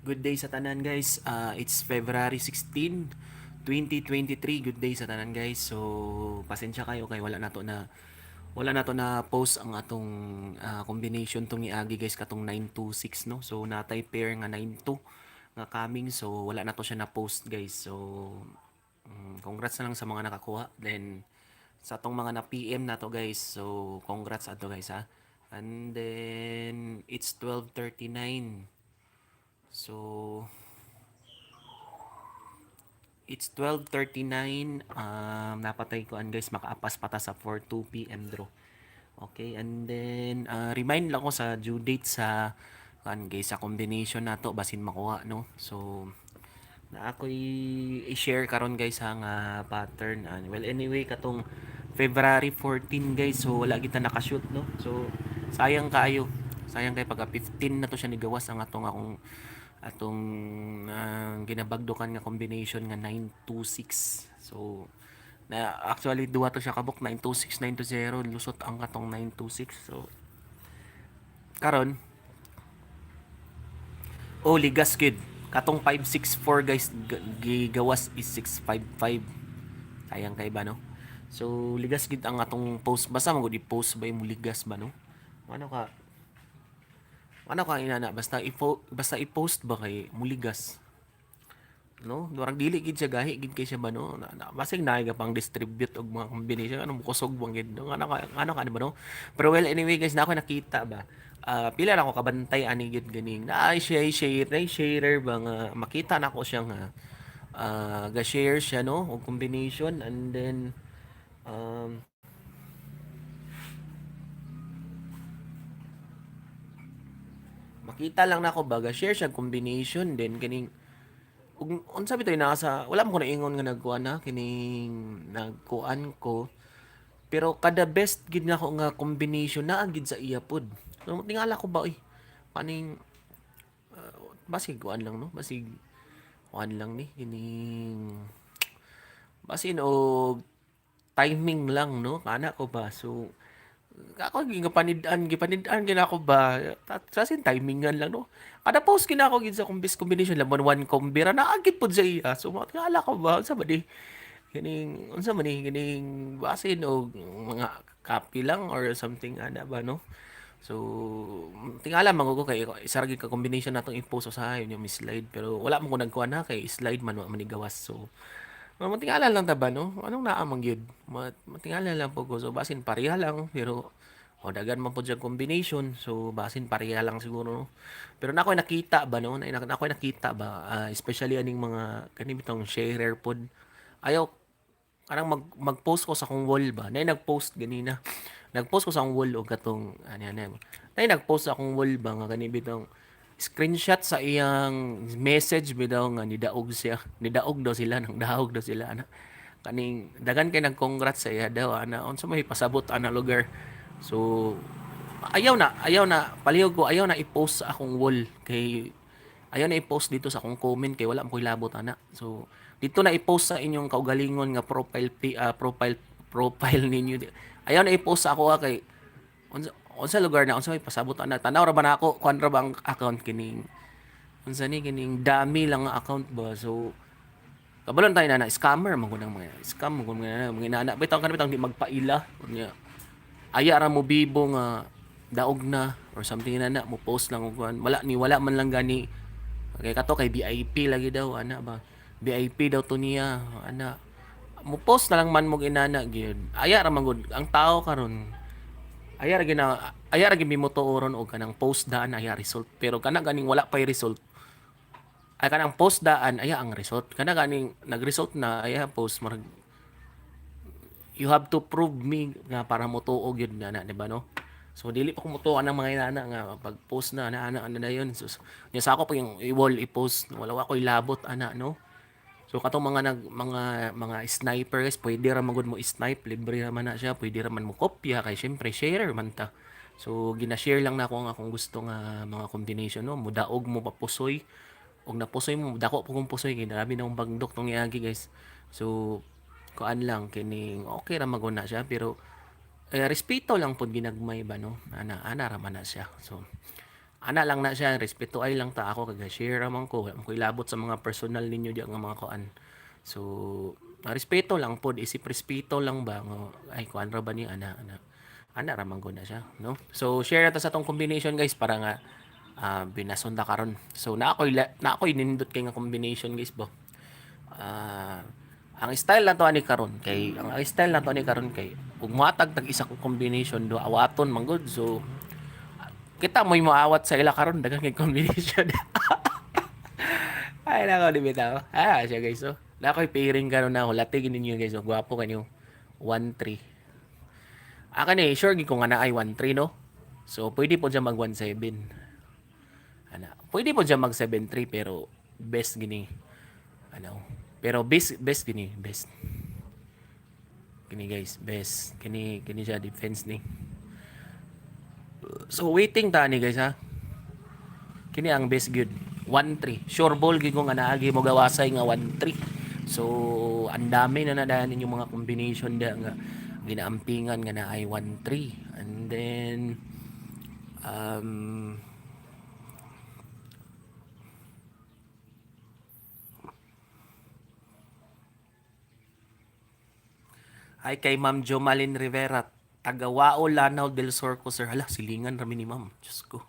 Good day sa tanan, guys. It's February 16, 2023. Good day sa tanan, guys. So pasensya kayo kay wala na to na post ang atong combination tong niagi, guys, katong 926, no. So natay pair nga 92 nga coming, so wala na to siya na post, guys. So congrats na lang sa mga nakakuha. Then sa atong mga na PM na to, guys. So congrats ato, guys, ha. And then it's 12:39. So it's 12:39. Napatay ko an, guys, makaapas pa ta sa 4:2 PM draw. Okay, and then remind lang ko sa due date sa kan, guys, sa combination nato basin makuha, no. So na ako i-share karon, guys, ang pattern. And well, anyway, katong February 14, guys, so wala kita nakashoot, no. So sayang kaayo. Sayang kay pagka 15 na to siya nigawas ang atong akong atong ginabagdokan nga combination nga 926. So na actually duha to siya kabuk, 926, 920, lusot ang katong 926. So karon, oh, ligas gid katong 564, guys, gigawas is 655. Sayang kay ba, no? So ligas gid ang atong post, basta mo i-post ba mo ligas ba, no? Ano ka inana, basta i-post ba kay muligas, no? Durang dili gid siya gahi gid kay siya ba, no? Na, basig naay ka pang distribute og mga combination, ano kusog bang gid, no? Ano ka ano ba, no? Pero well, anyway, guys, na ako nakita ba, pila na ako kabantay ani gid ganing na share share na sharer ba nga makita na ko siya nga ga share siya, no, og combination. And then makita lang nako ba ga share siya combination, then kining ug unsa bitoy nasa wala mo ko naingon nga nagkuan na kining nagkuan ko, pero kada best gid nako nga combination naa gid sa iya pod. So tingala ko ba, oy, kaning basig kuan lang, no, basig kuan lang ni kining basin og timing lang, no, kana ko ba. So ako gipanid-an gipanid-an gid ako ba sa sin timingan lang, no? Kada post gid ako gid sa best combination laban one combi ra naa gid pod sa iya. So tingala ko ba, unsa ba di kining unsa man ni kining basin og mga copy lang or something ana ba, no? So tingala man ko kay isa ra gid ka combination natong i-post usahay yung slide, pero wala man ko nagkuan ha kay slide man wa man gawas. So matingala lang ta ba, no? Anong naa man gyud? Matingala lang po ko. So basin pareha lang, pero o dagan man po dyan combination. So basin pareha lang siguro, no? Pero na ako'y nakita ba, no? Na ako'y nakita ba, especially aning mga kani bitong sharer pod. Ayaw kanang mag-post ko sa akong wall ba. Nay nag-post ganina. Nag-post ko sa akong wall og katong ani ani. Nay nag-post sa akong wall ba nga kani bitong screenshot sa iyang message bitaw nga nidaog siya. Nidaog daw sila, nang daog daw sila ana. Kaning dagan kay nag-congrats sa iya daw ana, unsa may pasabot ana lugar. So ayaw na palihog ko ayaw na i-post sa akong wall kay ayaw na i-post dito sa akong comment kay wala mo ko'y labot ana. So dito na i-post sa inyong kaugalingon nga profile profile profile ninyo. Ayaw na i-post sa ako ha, kay unsa unsa lugar na unsa may pasabot ana, tanaw ra ba na ako, kuan ra ba ang account, kining unsa ni kining dami lang nga account ba. So kabalon tayo na na scammer man gud ang mga scam man gud mga inana bitaw kan bitaw di magpaila unya aya ra mo bibo nga daog na or something na na mo post lang og kuan, wala ni wala man lang gani kay kato kay VIP lagi daw ana ba, VIP daw to niya ana, mo post na lang man mo inana gyud. Aya ra man gud ang tao karon, aya ra gina aya ra gid mimutuoron og kanang post daan aya result, pero kana ganing wala pay result ay kanang post daan aya ang result, kana ganing nag-result na aya post, marag you have to prove me nga para motuo gyud na na, di ba, no? So dili pa ko motuo ang mga inana nga pag post na ana ana ana na yun. So nya sa ako pa yung i-wall i-post, wala ko ilabot ana, no? So katong mga nag mga mga sniper, guys, pwede ra man gud mo snipe, libre ra man na siya, pwede ra man mo kopya kay syempre sharer man ta. So gina-share lang nako ang akong gusto nga mga combination, no, mudaog mo papusoy og napusoy mo dako po kong pusoy kay grabe na akong bagdok tong niagi, guys. So kuan lang kining okay ra man na siya, pero respeto lang pod ginagmay ba, no? Ana ana ra man na siya. So Ana lang na siya, respeto ay lang ta ako kag share man ko, wala man ko ilabot sa mga personal ninyo diya nga mga kuan. So, respeto lang pod, isip respeto lang ba nga ay kuan ra ba ni ana ana. Ana ra man gud na siya, no? So, share na ta sa atong combination, guys, para nga binason ta karon. So, naa koy nindot kay nga combination, guys, bo. Ang style na to ani karon kay ug mohatag tag isa kong combination do awaton man gud. So, kita mo'y moawat sa ila karon, daghan kay combination. Ay nako, di bitaw. Ah, siya, guys, so. Na ako'y pairing karon na hulati gid ninyo, guys. So, gwapo kanyo. 1-3. Ah, kani sure gid ko nga naay 1-3, no. So pwede po siya mag 1-7. Ana, pwede po siya mag 7-3 pero best gini. Ano? Pero best best gini, best. Kini, guys, best. Kini kini siya defense ni. So waiting ta ni, guys, ha. Kini ang best good. 1-3. Sure ball gid ko nga naagi mo gawasay nga 1-3. So ang dami na nadayan ninyong mga combination da nga ginaampingan nga naay 1-3. And then ay kay Ma'am Jomalin Rivera, Tagawao, Lanao del Sur ko, sir. Hala, silingan rami ni Ma'am. Diyos ko.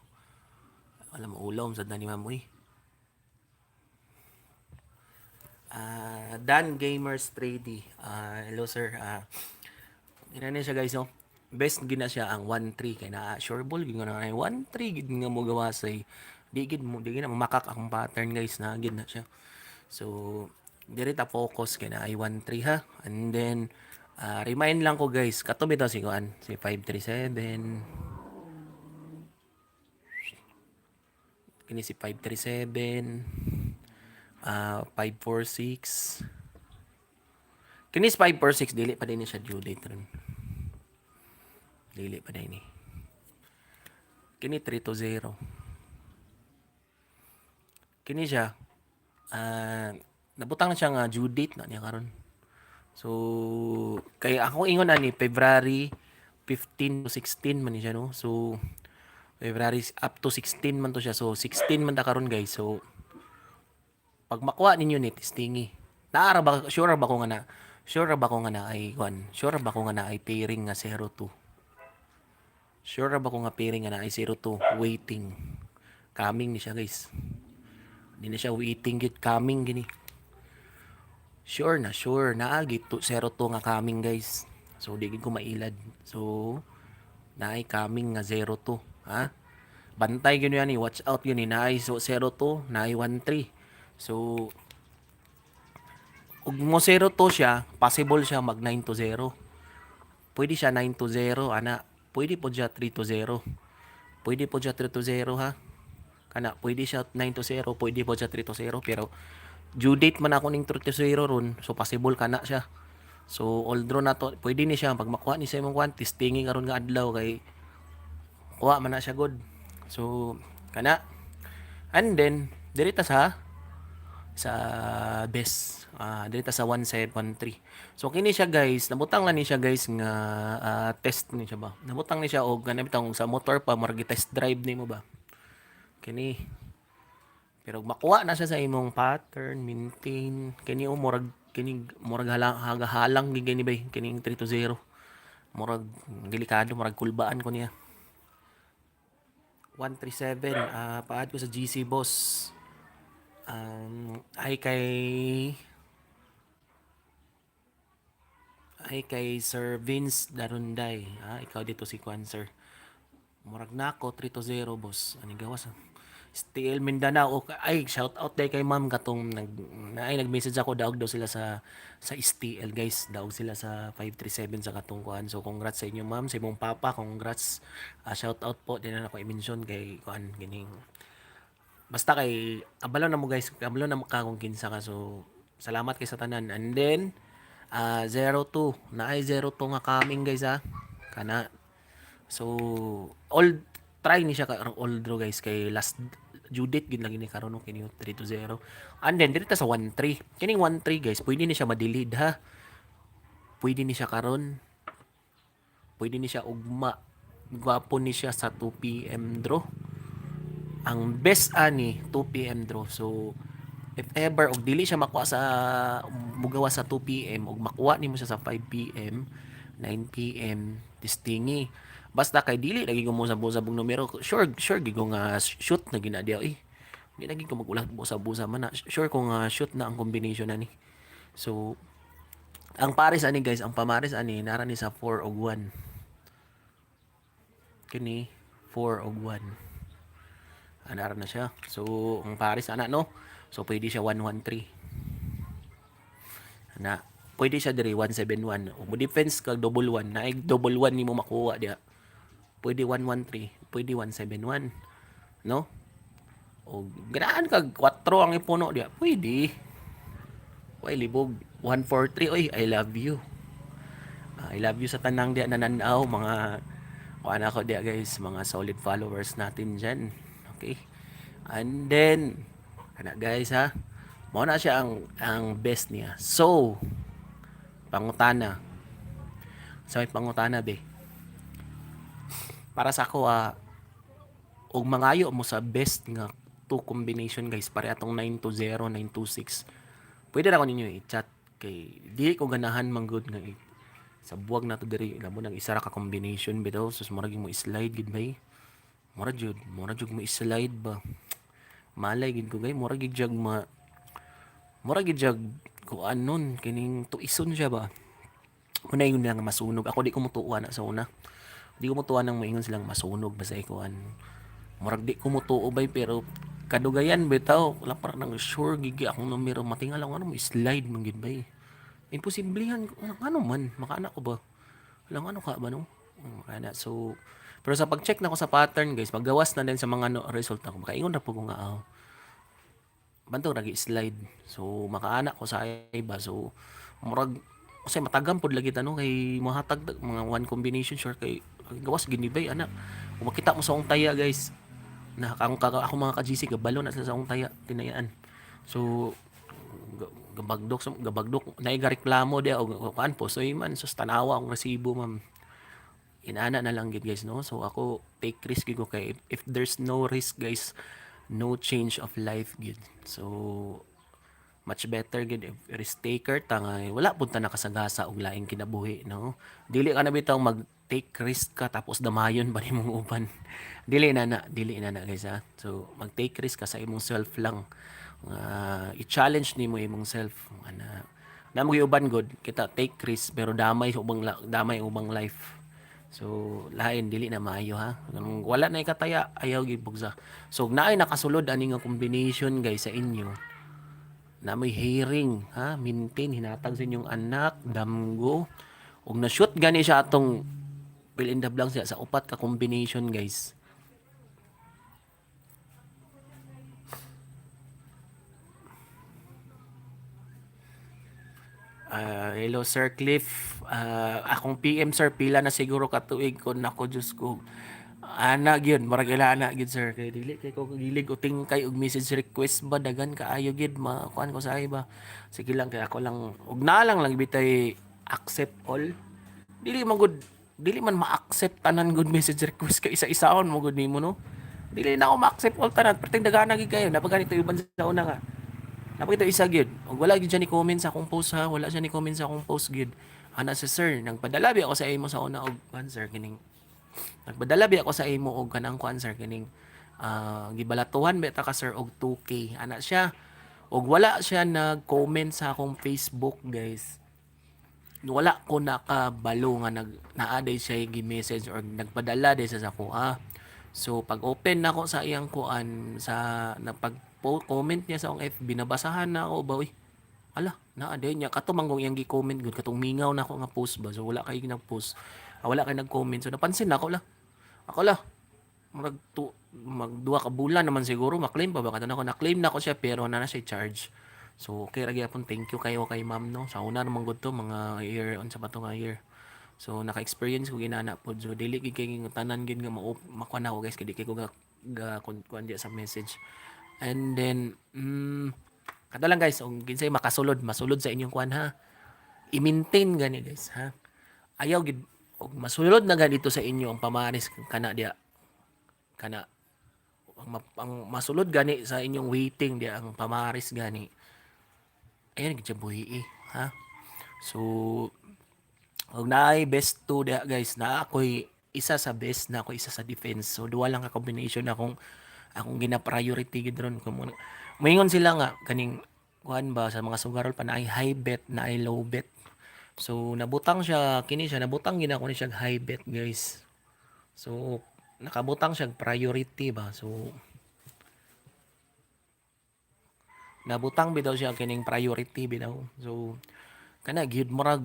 Alam mo, ulaw sad na ni Ma'am, uy. Dan Gamers 3D. Hello, sir. Ina siya, guys, no. Best gina siya ang 1-3 kay na sure ball gid nga na ay 1-3 gid nga mo gawasay. Di gid na makak akong pattern, guys, na gid na siya. So diri ta focus kay na ay 1-3, ha. And then remind lang ko, guys, kato bitaw si kuan, si 537. Kini si 537, 546. Kini si 546, dili pa din siya due date ron. Dili pa din ni. Kini 320. Kini siya nabutang na siya nga due date na niya karon. So kay ako ingon ani February 15 to 16 man ni siya, no. So February up to 16 man to siya. So 16 man ta karon, guys. So pag makuha ninyo ni testingi. Naara ba, sure ra ba ko nga na ay kuan? Sure ra ba ko nga na ay pairing nga 02? Sure ra ba ko nga pairing nga na ay 02 waiting? Coming ni siya, guys. Di na siya waiting gid, coming gini. Sure na sure naagi to 02 nga coming, guys. So di gid ko mailad. So naay coming nga 02, ha? Bantay gyud yan ni, watch out gyud ni, naay so 02, naay 13. So ug mo 02 siya, possible siya mag 9 to 0. Pwede siya 9 to 0 ana. Pwede po siya 3 to 0. Pwede po siya 3 to 0, ha. Kana pwede siya 9 to 0, pwede po siya 3 to 0, pero due date man ako ning 3 to 0 ron, so possible kana siya. So all draw na to, pwede ni siya pag makuha ni sa imong kuan, testingi karon nga adlaw kay kuha man na siya good. So kana. And then diri ta sa best. Diri ta sa 1713. So kini siya, guys, nabutang lang ni siya, guys, nga test ni siya ba. Nabutang ni siya og kanang bitong sa motor pa murag test drive nimo ba. Kini. Pero makuha na siya sa imong pattern, maintain kini o murag kini murag halang halang gid kini bay, kining 3 to 0. Murag delikado, murag kulbaan ko niya. 137, paad ko sa GC, boss. Ay kay Sir Vince Darunday. Ah, ikaw dito si Kwan, sir. Murag nako 3 to 0, boss. Ani gawas, ah. STL Mindanao. Ay, shout out day kay ma'am katong nag ay nag-message ako, daog daw sila sa STL, guys. Daog sila sa 537 sa katong kuan. So congrats sa inyo, ma'am, sa imong papa, congrats. Shout out po din na ako i-mention kay kuan gining basta kay kabalo na mo, guys, kabalo na mo ka kung kinsa ka. So salamat kay sa tanan. And then 02, naay 02 nga coming, guys, ha. Kana. So all try ni siya ka all draw, guys, kay last due date gid lagi ni karon, no, kini 3 to 0. And then diri ta sa 1-3. Kining 1-3, guys, pwede ni siya ma-delete, ha. Pwede ni siya karon. Pwede ni siya ugma. Gwapo ni siya sa 2 PM draw. Ang best ani 2 PM draw. So if ever og dili siya makuha sa mugawa sa 2 PM, og makuha nimo siya sa 5 PM, 9 PM, testingi. Basta kay dili lagi ko mo sa busab numero, sure sure gid ko nga shoot na gina diya eh. Di lagi ko magulat busa-busa man na. Sure ko nga shoot na ang combination na ni. So ang pares ani guys, ang pamares ani nara ni sa 4 og 1. Kini 4 og 1. Anara na siya. So ang pares ana, no. So pwede siya 113. Ana, pwede siya diri 171. Ug mo defense kag double 1, naay double 1 nimo makuha diha. Pwede 113, pwede 171. No? O ganahan kag 4 ang ipuno diha, pwede. Way libog 143, oy, I love you. Ah, I love you sa tanang diha nananaw, mga kuan ako diha guys, mga solid followers natin diyan. Okay? And then ana guys ha. Mao na siya ang best niya. So pangutana. Sa may pangutana be. Para sa ako og mangayo mo sa best nga two combination guys, pare atong 920, 926. Pwede ra ko ninyo i-chat kay di ko ganahan man gud nga sa buwag na to diri lamo nang isa ra ka combination bitaw, sus, murag mo slide gid bay. Mura jud mo slide ba. Malay gid ko gay, mura gid jag kuan nun kining tuison siya ba. Muna ingon nila nga masunog. Ako di ko mutuo na sa una. Di ko mutuo nang moingon silang masunog basta ikuan. Murag di ko mutuo bay, pero kadugayan bitaw wala para nang sure gigi akong numero, matingal ako ano mo slide man gid bay. Imposiblehan ano man makaana ko ba. Walang ano ka ba no? Makaana. So pero sa pag-check na ko sa pattern guys, magawas na din sa mga no, result ako. Makaingon ra po ko nga oh, bantog ra slide. So makaana ko sa iba. So murag kasi matagam pod lagi tanong kay mohatag mga one combination, sure kay gawas ginibay ana. Kung makita mo sa akong taya guys, na akong ako mga ka-GC gabalo na sila sa akong taya tinayaan. So gabagdok gabagdok naay reklamo dia og kuan po so man sus, tanawa ang resibo, ma'am. Inana na lang gid guys, no. So ako take risk gid ko kay if there's no risk guys, no change of life gid. So much better gid if risk taker ta nga wala pud ta nakasagasa og laing kinabuhi, no. Dili ka na bitaw mag take risk ka tapos damayon ba nimong uban. Dili na na guys ha. So mag take risk ka sa imong self lang nga i-challenge nimo imong self ana na mo uban good kita take risk pero damay sa ubang damay ubang life. So lain, dili na maayo ha. Kung wala na ikataya, ayaw gid bugsa. So naay nakasulod ani nga combination guys sa inyo na may hearing ha, maintain, hinatag sa inyong anak damgo ug na shoot gani siya atong fill in the blanks siya sa upat ka combination guys. Ah, hello Sir Cliff. Ah, akong PM sir, pila na siguro katuig ko, nako Diyos ko. Ana gyud, murag ila ana gyud sir kay dili kay ko gilig uting kay og message request ba, dagan kaayo gyud makuan ko sa iba. Sige lang, kay ako lang og na lang lang bitay accept all. Dili man gud, dili man ma-accept tanan good message request kay isa-isaon mo gud nimo, no. Dili na ako ma-accept all tanan, perting dagana gyud kayo. Napaganito uban sa una nga. Napakita isa gyud. Og wala gyud siya ni comment sa akong post ha, wala siya ni comment sa akong post gyud. Ana si sir, nagpadala bi ako sa imo sa una og kuan sir kining nagpadala bi ako sa imo og kanang kuan sir kining gibalatuhan ba ta ka sir og 2K. Ana siya. Og wala siya nag-comment sa akong Facebook guys. Wala ko nakabalo nga nag naaday siya gi-message or nagpadala day sa ako ah. So pag open nako sa iyang kuan sa napag comment niya sa akong FB, nabasahan na ako ba, uy. Ala, naa day niya kato manggong iyang gi-comment gud katong mingaw na ako nga post ba. So wala kay nag-post. Ah, wala kay nag-comment. So napansin na ako lah. Ako lah murag tu magduha ka bulan naman siguro ma-claim pa ba kato nako, na-claim na ko siya pero na na siya charge. So okay ra gyapon, thank you kayo kay ma'am, no. Sa una naman gud to mga year unsa pa to nga year. So naka-experience ko ginana pod. So dili gid kay tanan gid nga makuan ako guys kay di kay ko ga, ga kuan diya sa message. And then kato lang guys, kung kinsay makasulod, masulod sa inyong kuan ha. I-maintain gani guys ha. Ayaw gid og masulod na ganito sa inyo ang pamaris kana diya. Kana Ang masulod gani sa inyong waiting di ang pamaris gani. Ayan gid siya buhi eh, ha. So og naay best 2 diha, guys, naa ako'y isa sa best na ako, isa sa defense. So duha lang ka combination akong gina-priority gid ron. Kung moingon sila nga kaning kuan ba sa mga sugarol pa, naay high bet, naay low bet. So nabutang siya kini siya, nabutang gina ko ni siya high bet, guys. So nakabutang siya priority ba. So nabutang bitaw siya kining priority bitaw. So kana gyud murag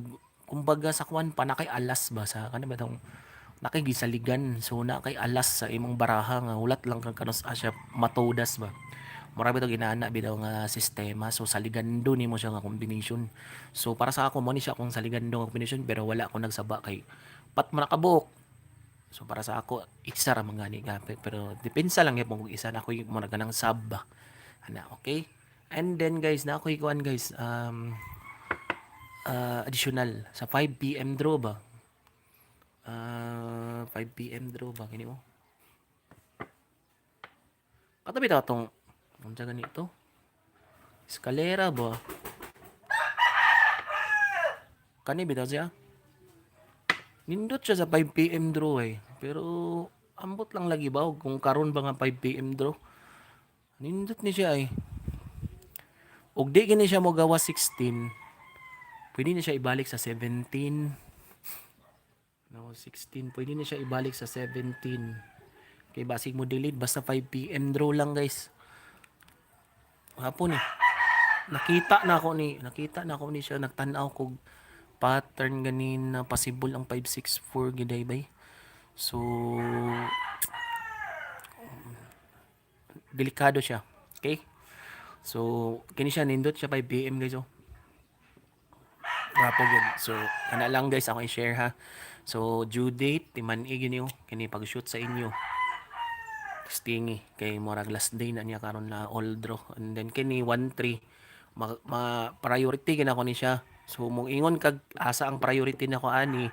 kumbaga sa kuan pa, na kay alas ba sa kana ba tong nakigisaligan. So na kay alas sa imong baraha nga hulat lang kang kanus siya matudas ba. Mura bitaw ginana bitaw nga sistema. So saligando nimo siya nga combination. So para sa ako, mo ni siya akong saligando nga combination, pero wala ako nagsaba kay pat man nakabuok. So para sa ako, isa ra man gani nga, pero depensa lang gyud kung isa na ako mo na ganang sub ba. Ana, okay? And then guys, na ako'y kuan, guys, additional sa 5 p.m. draw ba? 5 p.m. draw ba kini mo? Katabi ta tong unsa ganito? Eskalera ba? Kani bitaw siya? Nindot siya sa 5 p.m. draw eh. Pero ambot lang lagi ba og kung karon ba nga 5 p.m. draw? Nindot ni siya eh. Og di gini siya mo gawa 16, pwede na siya ibalik sa 17. No, 16. Pwede na siya ibalik sa 17. Okay, basig mo delete. Basta 5 p.m. draw lang, guys. Hapon eh. Nakita na ako ni siya, nagtan-aw kog pattern ganin na possible ang 564 giday bay. So delikado siya. Okay? So kini siya, nindot siya 5 p.m., guys, oh. Gwapo gud. So ana lang, guys, ako i-share ha. So due date timan-i gini oh, kini pag-shoot sa inyo. Stingy kay murag last day na niya karon na all draw. And then kini 1-3, ma priority gina ko ni siya. So mong ingon kag asa ang priority nako ani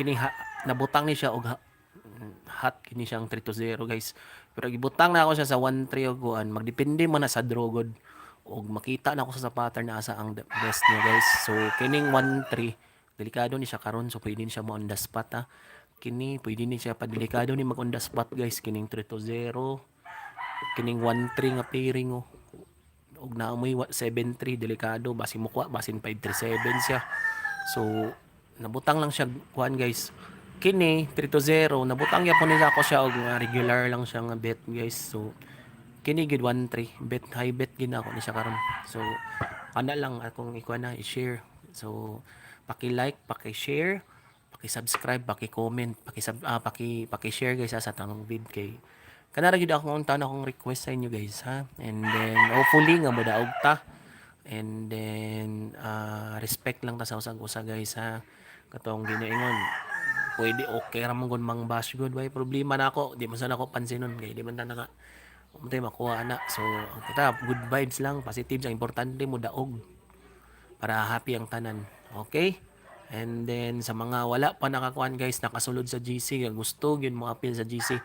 kini ha, nabutang ni siya og hot kini siyang 3-0, guys. Pero gibutang na ako siya sa 1-3 og kuan, magdepende man na sa draw gud og makita na ako sa pattern na asa ang best niya, guys. So kining 1-3, delikado ni siya karon, so pwede ni siya mo on the spot ha. Kini pwede ni siya padelikado ni mag on the spot, guys, kining 3-0, kining 1-3 nga pairing oh. Og naamoy 7-3, delikado basin mo kuha, basin 5-3-7 siya. So nabutang lang siya kuan, guys. Kini 3-0, nabutang gyapon nila ako siya og nga regular lang siya nga bet, guys. So kini gid 1-3 bet, high bet gid ako ni siya karon. So ana lang akong ikuan na i-share. So paki-like, paki-share, paki-subscribe, paki-comment, paki-sub ah, paki paki-share, guys, ha, sa tanong vid kay kanara gyud akong unta akong request sa inyo, guys, ha. And then hopefully nga modaog ta and then respect lang ta sa usag-usa, guys, ha. Katong ginaingon, pwede, okay ra man gud mang bash gud, way problema na ako, di man sana ako pansinon kay di man ta naka untay makuha ana. So kita good vibes lang, positive. Ang importante mo daog para happy ang tanan, okay? And then sa mga wala pa nakakuan, guys, nakasulod sa GC nga gusto gyud mo apil sa GC,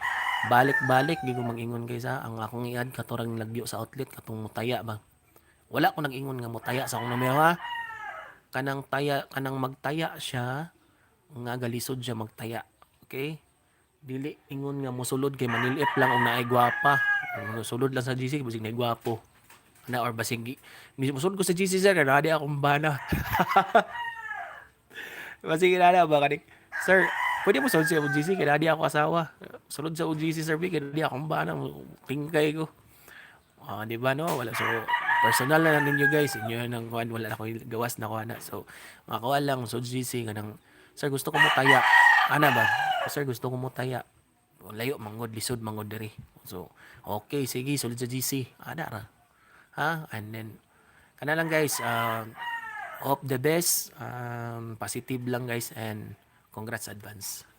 balik-balik gyud ko mag-ingon, guys, ha. Ang akong i-add katorang lagyo sa outlet, katong mutaya ba. Wala ko nag-ingon nga mutaya sa akong numero ha. Kanang taya, kanang magtaya siya nga galisod siya magtaya, okay? Dili ingon nga mosulod kay manilip lang og naay gwapa. Mosulod lang sa GC basig naay gwapo na or basig mosulod ko sa GC, sir, kay naa di akong bana. Basig na ba kaning, "Sir, pwede mo sulod sa GC kay naa di ako asawa. Sulod sa GC, sir, kay naa di akong bana, tingkay ko." Ah, di ba, no? Wala. So personal na lang ninyo, guys. Inyo nang kuan, wala na ko gawas na kuan na. So makuha lang so GC kanang, "Sir, gusto ko mo taya." Ana ba? "Sir, gusto ko mo taya." Layo mangod, lisod mangod diri. So okay, sige, sulod sa GC. Ana ra. Ha? And then kana lang, guys, hope the best, positive lang, guys, and congrats advance.